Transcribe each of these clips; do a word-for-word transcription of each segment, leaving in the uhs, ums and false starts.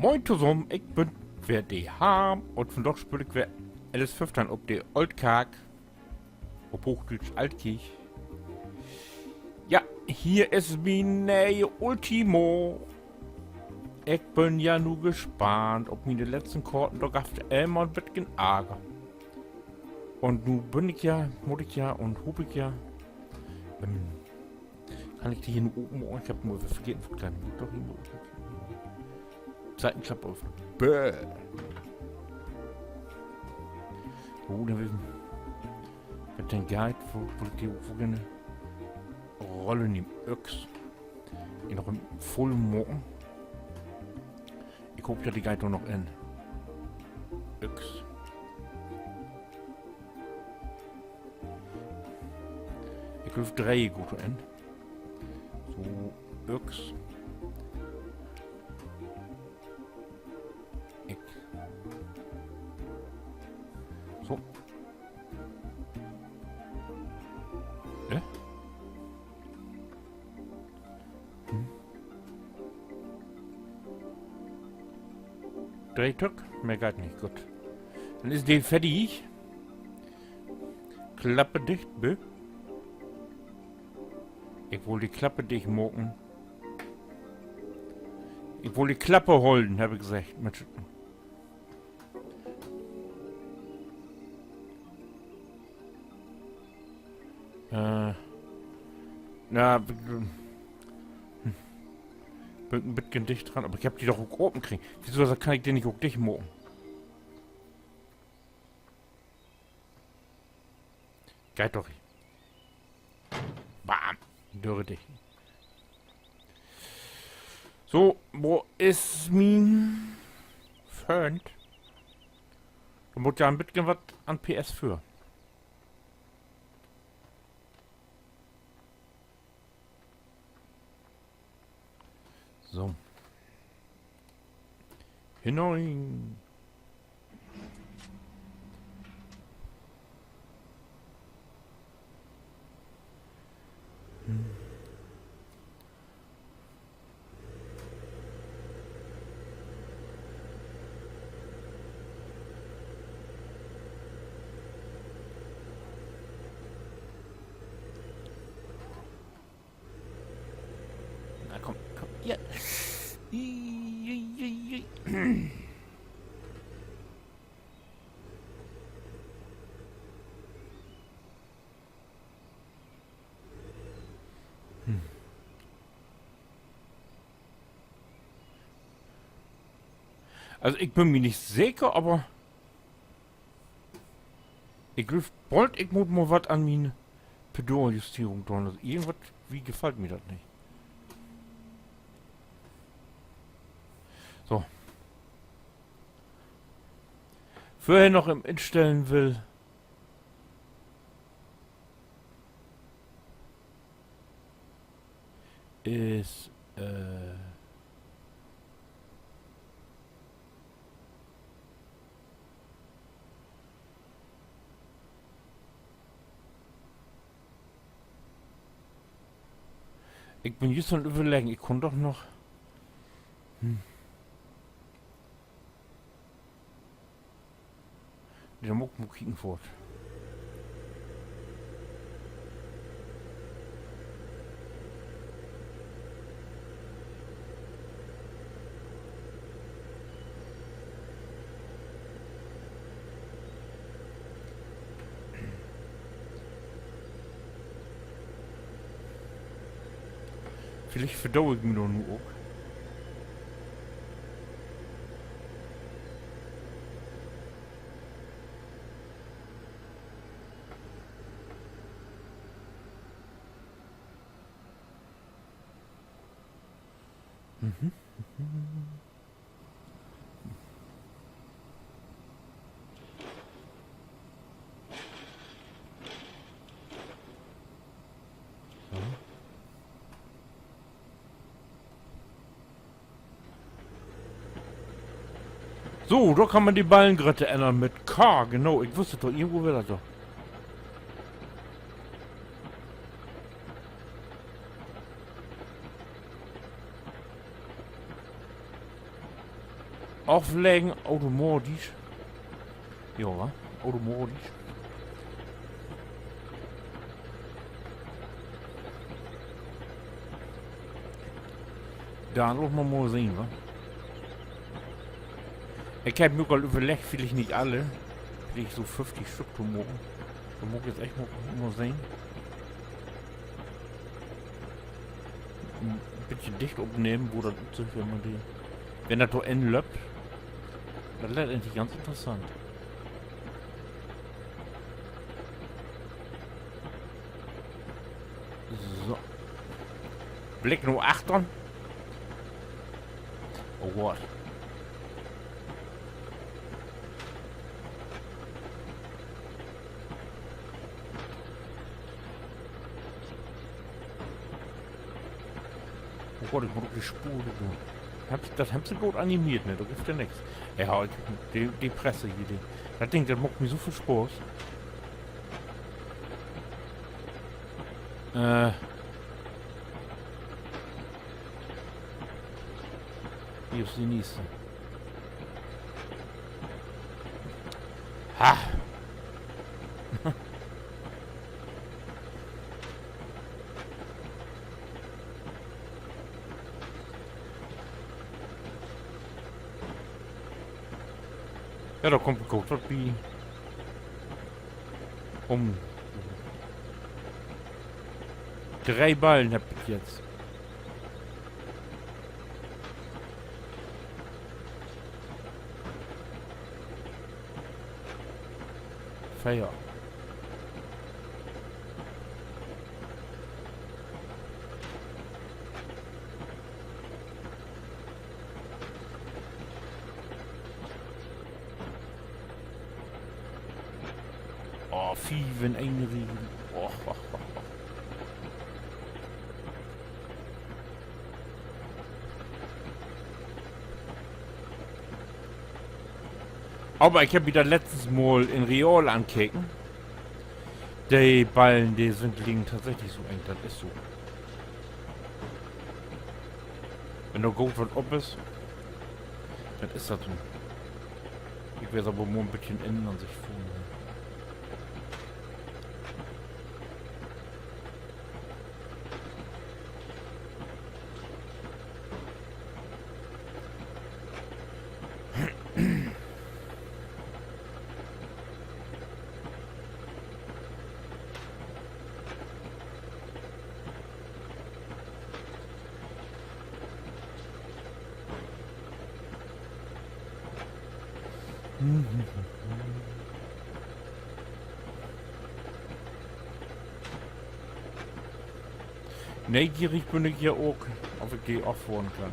Moin tosamen, ik bün weer de Harm un vundaag speel ik weer L S föffteihn op de Oldkark. Op Hoochdüütsch Altkirch. Ja, hier is mien ne'e Ultima. Ik bün ja nu gespannt op miene letzten Koorten, dor gaff dat immer en beten Arger. Un nu bün ik ja, mutt ik ja un hoop ik ja. Ähm, kann ik de hier nu open maken? Ik heff nu vergeten, wat kann ik doch hier maken. Seitenklappe op. Bäh. So, denn will ik mit den Guide, wo, wo ik de, wo ik de Rolle nehm, Öks. De noch vull maken. Ik hoop, dat de geiht dor noch in. Öks. Ik glööv, dree geiht dor in. So, Öks. Ik. So. Hä? Hm. Dree Stück? Mehr geiht nich. Goot. Denn is de fertig. Klappe dicht, bä. Ik wull de Klappe dicht maken. Ik wull de Klappe hollen, heff ik seggt. Mit Äh, na, bün en beten dicht dran, aver ik heff de doch ok open kregen. Wieso kann ik de nich ok dicht maken? Geiht doch. Bam. Döör dicht. So, wo is mien Föhn? Dor mutt ja en beten wat an P S för. So. Hinein. Na, kumm, kumm, hier. Ui, ui, ui, ui. Hm. Also, ik bün mi nich seker, aver ik glööv, bold, ik mutt mal wat an mien Pedaljusterung doon. Also, irgendwat, wie gefallt mi dat nich. So. Vörher noch even instellen will, is, äh, ik bün jüst an överleggen, ik kunn doch noch. Hm. De mutt ik mal kieken foort. Villicht verdo ik mi dor nu ok. Mhm. So. So, dor kann man de Ballengrötte ännern mit K, genau. Ik wüss dat doch, irgendwo weer dat doch. Afleggen, automatisch. Ja, wa? Automatisch. Denn laat wi mal sehn, wa? Ik heff mi ok al överleggt, villicht nich alle, villicht so föfftig Stück to maken. Denn mutt ik nu echt mal, mal sehn. En beten dicht opnehmen, wo dat utsüht, wenn man de, wenn dat dor inlöppt. Dat lett egentlich ganz interessant. So. Blick na achtern. Oh Gott. Oh Gott, ik mutt op de Spoor, du. Hebbt, dat hebbt se goot animeert, ne? Dor gifft ja nix. Ja, ik, de, de Presse hier, de, dat Ding, dat maakt mi so veel Spaaß. Äh. Hier is de nächste. Ha! Ja, dor kummt goot wat bi. Um. Dree Ballen hebb ik jetzt. Veer. Oh, fief in een Riege. Och, och, och, och. Aver ik heff mi dat letztens mal in real ankeken. De Ballen, de sünd, liggen tatsächlich so eng, dat is so. Wenn dor goot wat op is, denn is dat so. Ik will aver mal en beten Innenansicht fohren. Neegierig bün ik ja ok, of ik de affohren kann.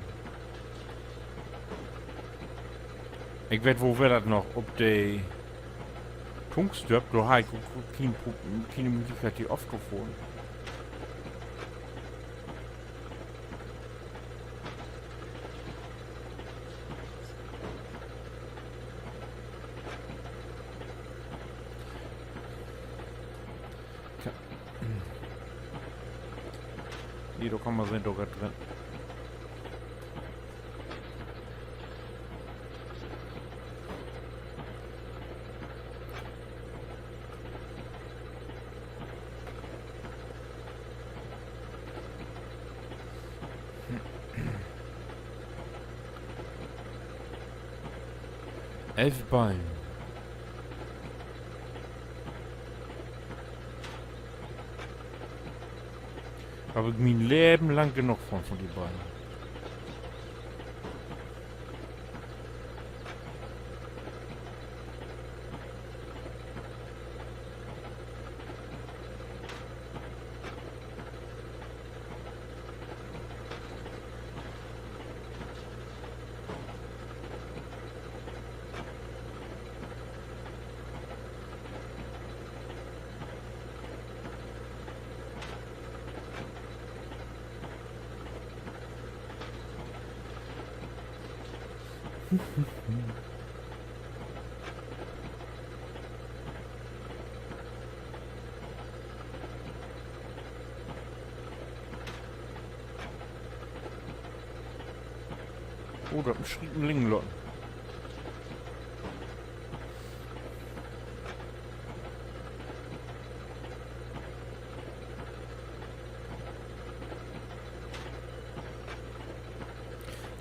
Ik weet, wo weer dat noch? Op de Tunxdörp, dor harr ik ok keen Pro-, kene Mööglichkeit, de aftofohren. Ka-, nee, dor kann man sehn, dor geiht dat rin. Elf Ballen. Heff ik mien Leven lang genoog von, von de Ballen. Oh, dat Schrieten liggen laten.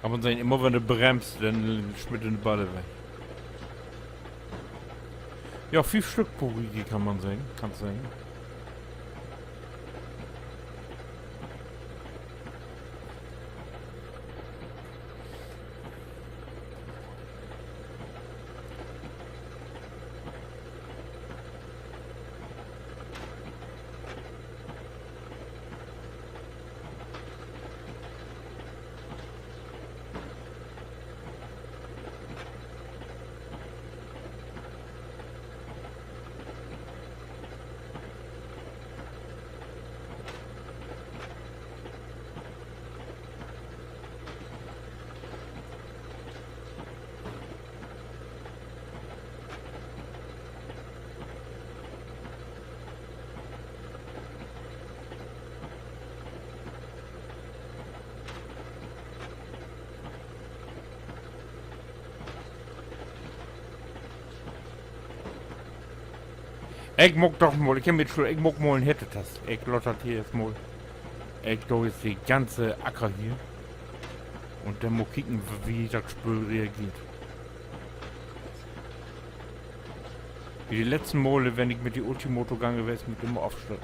Kann man seggen, immer wenn du bremst, denn smitt de de Ball weg. Ja, fief Stück pro Riege kann man seggen, kannst seggen. Ik maak doch mal, ik heff mi schon, ik maak mal en Hittetest. Ik laat dat hier eerst mal. Ik do nu de ganze Acker hier. Un denn mal kieken, wie dat Spööl reageert. Wie de letzten Male, wenn ik mit de Ultima togangen weer, is mi immer afstört.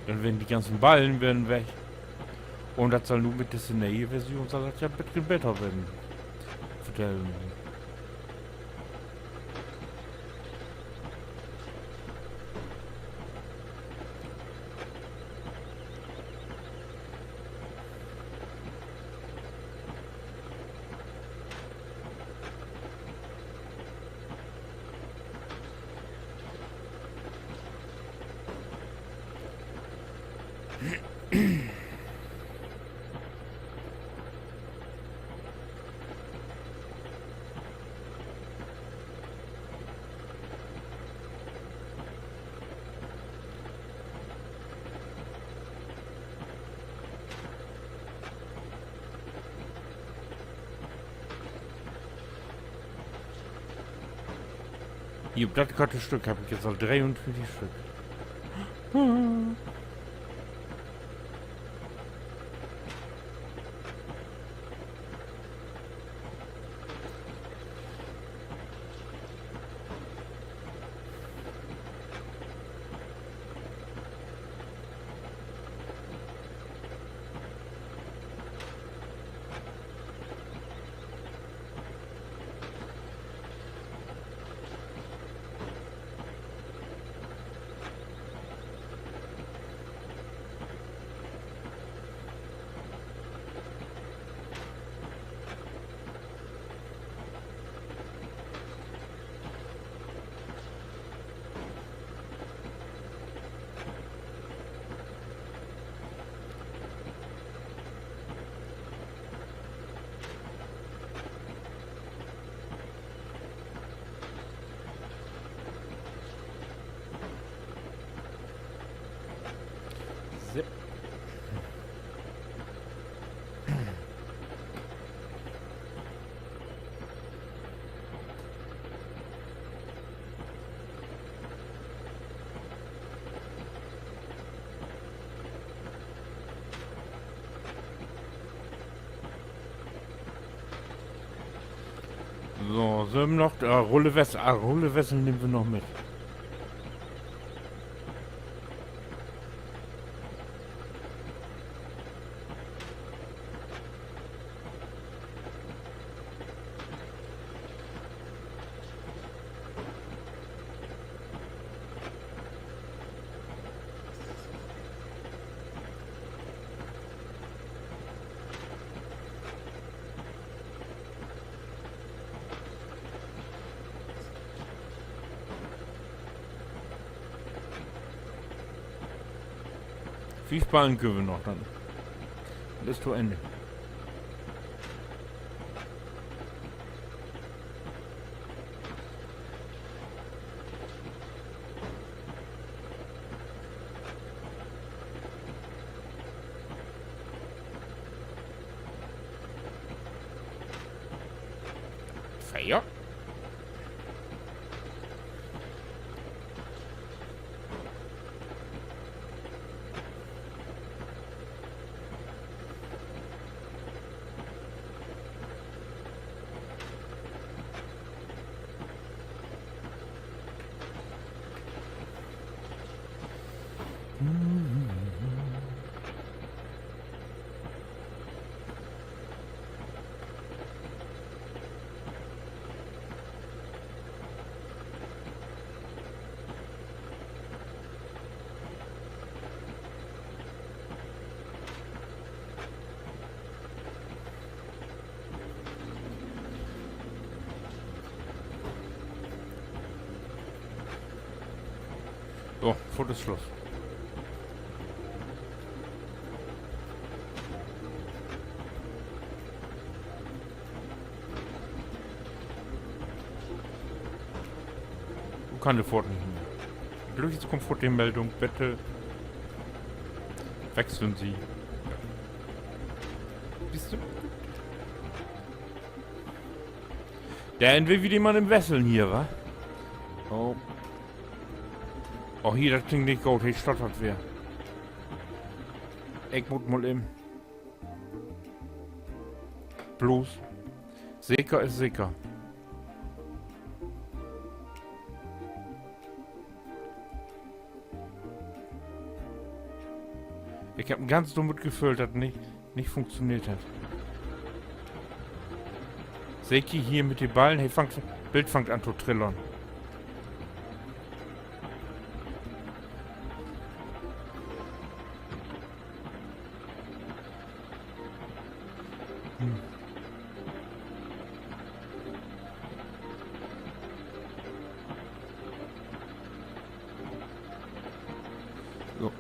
Denn weren de ganzen Ballen weren weg. Un dat sall nu mit disse ne'e Version, sall dat ja en beten beter weren. Vertell mi. Hier, op dat korte Stück heff ik nu al dreeuntwintig Stück. So. So, sünd wi noch, äh, Rullewes-, ah, Rullewessel nehmt wi noch mit. Fief Ballen köönt wi noch, denn is to Enn. Veer. So, foort is Sluss. Wo kann de foort nich mehr? Glücklich kommt foort de Meldung, bitte wechseln Sie. Bist du? Denn will wi de mal in Wesseln hier, wa? Oh. Oh, hier, dat klingt nich goot. He stottert weer. Ik mutt mal in. Bloß. Seker is seker. Ik hebb en ganz dummet Geföhl, dat nich, nich funktioneert hett. Seht ji hier mit de Ballen? He fangt, Bild fangt an to trillern. Hm. So.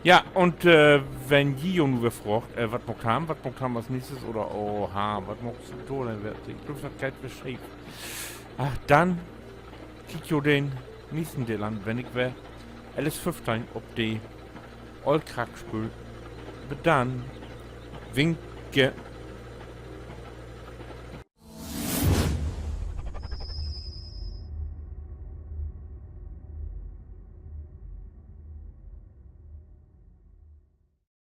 Ja, un, äh, wenn ji jo nu weer fraagt, äh, wat maakt he, wat maakt he as nächstes oder, oha, wat maakst du dor denn weer? Ik glööv, dat geiht weer scheef. Ach, denn kiekt jo den nächsten Deel an, wenn ik weer L S föffteihn op de Ollkrack speel. Bit denn. Winke.